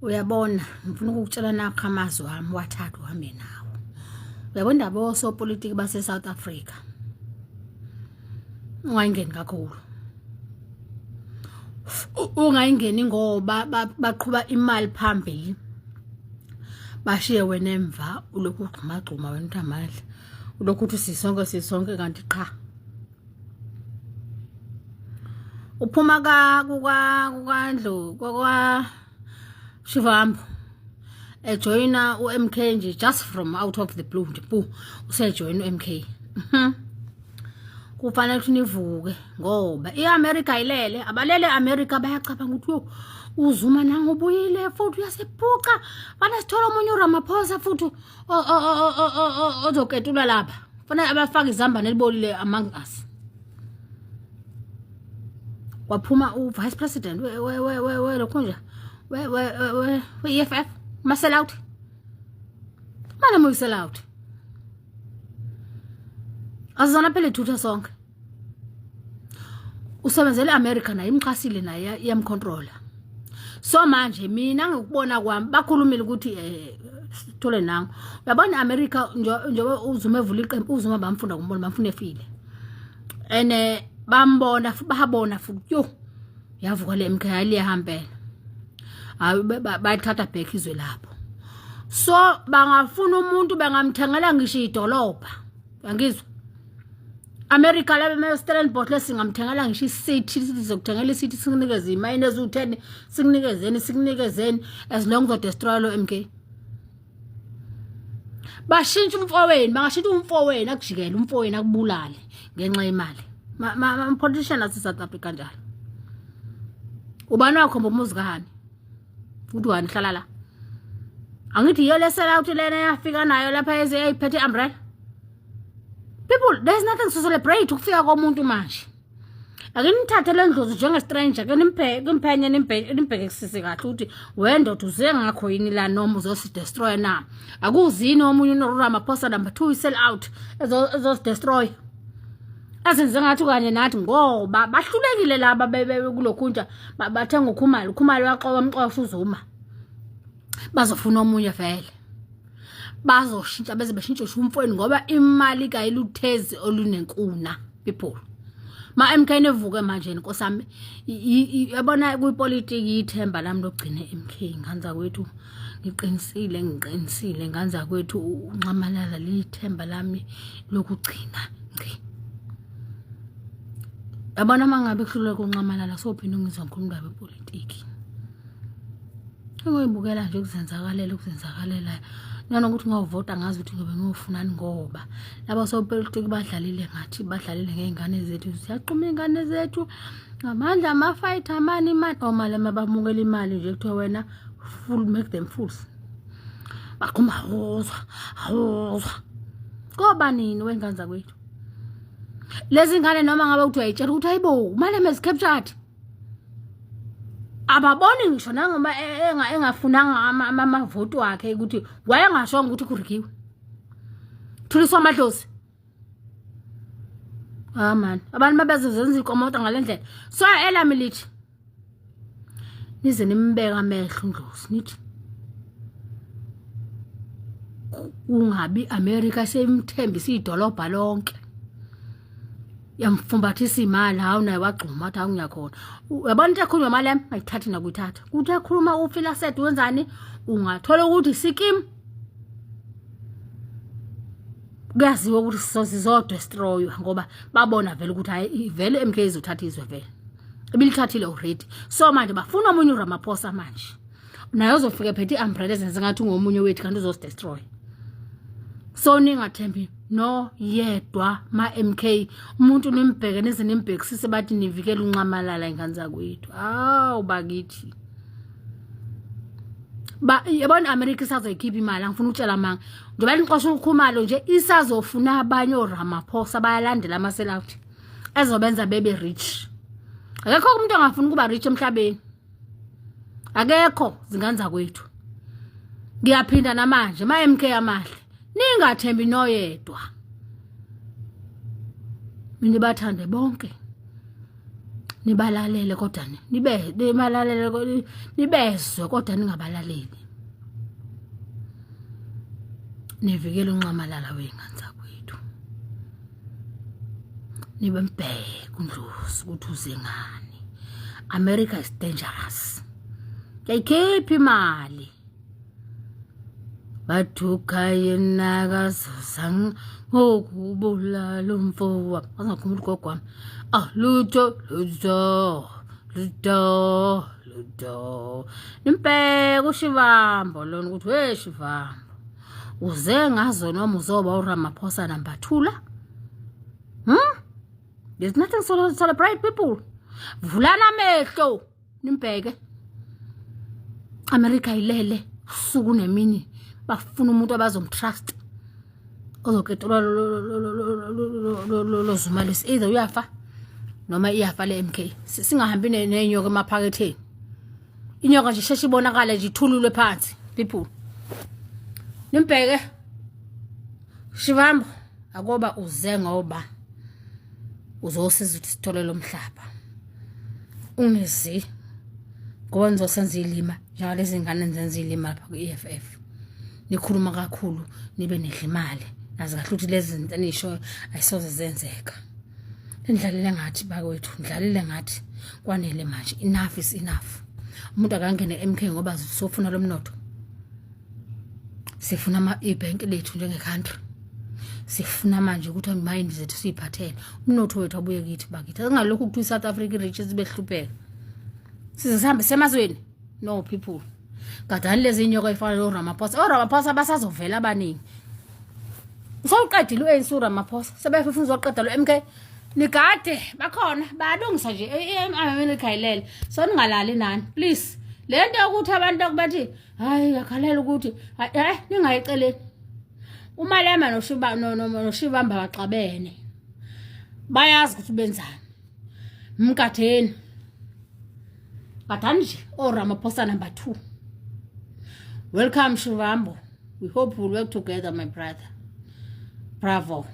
Uyabona, ngifuna ukukutshela nakho amazwi ami wathathu uhambe nawo. Uyabona indaba osopolitiki base-South Africa. Ungayingeni kakhulu. Ungayingeni ngoba baqhuba imali phambili. Bashiye wena emva ulokhu ugxumagxuma wena uthi amandla. Ulokhu uthi sisonke sisonke kanti qha. Uphuma ka kuka kukandlu kwa Shivambu ejoyina uMK nje just from out of the blue nje bu usejoyina uMK. Mhm. Kufanele ukuthi nivuke ngoba iAmerica ilele abalele eAmerica bayacabanga ukuthi yo uZuma nangu ubuyile futhi uyasiphuca fanele sithole omunye uRamaphosa futhi ozoketula lapha fanele abafake izambane elibolile among us. Waphuma u-vice president welokhu nje we-EFF ma-sell out mane muyi-sell out azizona phela ithutha sonke usebenzela i-America naye imxhasile naye iyamcontrola so manje mina ngikubona kwami bakhulumile ukuthi eh sithole nango uyabona i-America njengoba uZuma evula iqembu uZuma bamfunda kumbona bamfuna efile and eh, bambona babona futhi yo yavuka le MK liyahambela hayi bayithatha back izwe lapho so bangafuna umuntu bangamthengela ngisho idolobha angizwa America laba ema Stellenbosch lesingamthengela ngisho isithi sizokuthengela isithi sikunikeze imayini eziwu-10 sikunikezeni sikunikezeni as long uzodestroy lo MK bashintsha umfowenu bangashintsha umfowenu akujikele umfowenu akubulale ngenxa yemali ma politician ase South Africa njalo ubani wakhomba umuzi kahani uthi wani hlala la angithi yiyo le sell out lena yafika nayo lapha eze eyiphethe umbrella people there's nothing to celebrate ukufika komuntu manje ake nithathe le ndlozi njenge-stranger ke nimphenye nimbheke kusise kahle ukuthi wendoda uze ngakho yini la noma uzosidestroya na akuzini omunye unoRamaphosa number 2 sell out ezosidestroy azenze ngathi kanye nathi ngoba bahlulekile laba kulokhunja bathenga uKhumalo uKhumalo waxoka umxosha uZuma bazofuna omunye vele bazoshintsha beze beshintshe umfweni ngoba imali kayiluthezi olunenkuna people ma MK nevuke manje nkosami yabona kwipolitiki ithemba lami lokugcina MK nganza kwethu ngiqinisile ngiqinisile nganza kwethu unxamalala lithemba lami lokugcina ngci yabona uma ngabe kuhluleka unxamalala sophinde ungizwa ngikhuluma indaba yepolitiki Engiyibukela nje ukuzenzakalela ukuzenzakalela nanokuthi ngiyovota ngazi ukuthi ngiyobe ngiyofunani ngoba laba sopolitiki badlalile ngathi badlalile ngey'ngane zethu ziyaquma iy'ngane zethu ngamandla ama-fighter amani imali omali oh, bamukela imali nje kuthiwa wena full make them fools baqhuma awuzwa awuzwa koba nini wengane zakwethu lezi ngane noma ngabe kuthiwa yitshela ukuthi hayibo umaleme is captured ababoni ngisho nangoba e, engafunanga amavoti wakhe ukuthi wayengashongo ukuthi kurigiwe thuliswa amadlozi ah man abantu babezozenza ikomota ngale ndlela so elami lithi nize nimbeka amehlo uNdlozi nithi kungabi America seyimthembisa idolobha lonke yamfumbathisa imali hawu naye wagxuma wathi hawu ngiyakhona uyabona into ekhulunywa malem ayithathi nakuyithatha kuthi ekhuluma ufilaset wenzani ungathola ukuthi sikim kuyaziwa ukuthi sizodestroywa ngoba babona vele ukuthi hayi vele MK izothatha izwe vele ibilithathile already so manje bafuna omunye uRamaphosa manje naye uzofika ephethe i-umbrella ezenze ngathi ungomunye wethu kanti uzosidestroy so ningathembi no yedwa ma MK umuntu nimbheke nize nimbhekisise bathi nivikela unxamalala ingane zakwethu hawu bakithi ba yabona America isazoyikhipha imali angifuna ukutshela manga njengoba nixosha ukhumalo nje isazofuna abanye oRamaphosa bayalandela ama sell out ezobenza bebe rich akekho umuntu ongafuni ukuba rich emhlabeni akekho zingane zakwethu ngiyaphinda namanje ma MK amahle ningathembi noyedwa mina bathande bonke Nibalalele kodwa nibe nibalalele, nibezwe kodwa ningabalaleli. Nivikele unxamalala wey'ngane zakwethu. Nibe mbheke uNdlozi ukuthi uze ngani. America is dangerous. Yayikhipha imali. Bathuka yena kazuza ngokubulala umfowabo. Angakhumbula ugogo wami. Ah, lutho, lutho, lutho, lutho. Nimbheke uShivambo lona ukuthi we Shivambo. Uze ngazo noma uzoba uRamaphosa number 2 la? There's nothing to celebrate, people. Vulana amehlo nimbheke. America ilele usuku nemini, bafuna umuntu abazomtrust ozoketulwa lo Zuma lesi. Either uyafa noma iyafa le MK. Singahambi nenyoka emaphaketheni. Inyoka nje sheshe ibonakale nje, ithululwe phansi, people. Nimbheke Shivambo, akoba uze ngoba uzosiza ukuthi sithole lo mhlaba. Ungezi ngoba nizosenza ilima njengalezi ngane nizenza ilima lapha ku-EFF. Nikhuluma kakhulu nibe nidla imali, nazi kahle ukuthi lezi zinto enishoyo ayisoze zenzeka. Nidlalile ngathi bakwethu, nidlalile ngathi, kwanele manje. Enough is enough. Umuntu akangene MK ngoba sofuna lo mnotho. Sifuna ama ibhenki lethu njenge-country. Sifuna manje ukuthi imayindi zethu siyiphathele, umnotho wethu abuye kithi bakithi. Akungalokhu kuthiwa i-South Africa i-rich sibe hlupheka, size sihambe semazweni. No, people, gadani lezi nyoka ey'fana noRamaphosa. ORamaphosa basazovela abaningi. Sowuqedile u-ANC uRamaphosa, sebefuna uzoqeda lo MK. Nigade, bakhona bayalungisa nje i-America ilele, so ningalali nani, please. Le nto yokuthi abantu bathi hayi, yakhalela ukuthi hayi, ningayiceleni. UMalema noShiba noShivamba baxabene, bayazi ukuthi benzani. Mgatheni, gadani nje oRamaphosa number 2. Welcome, Shivambo. We hope we'll work together, my brother. Bravo.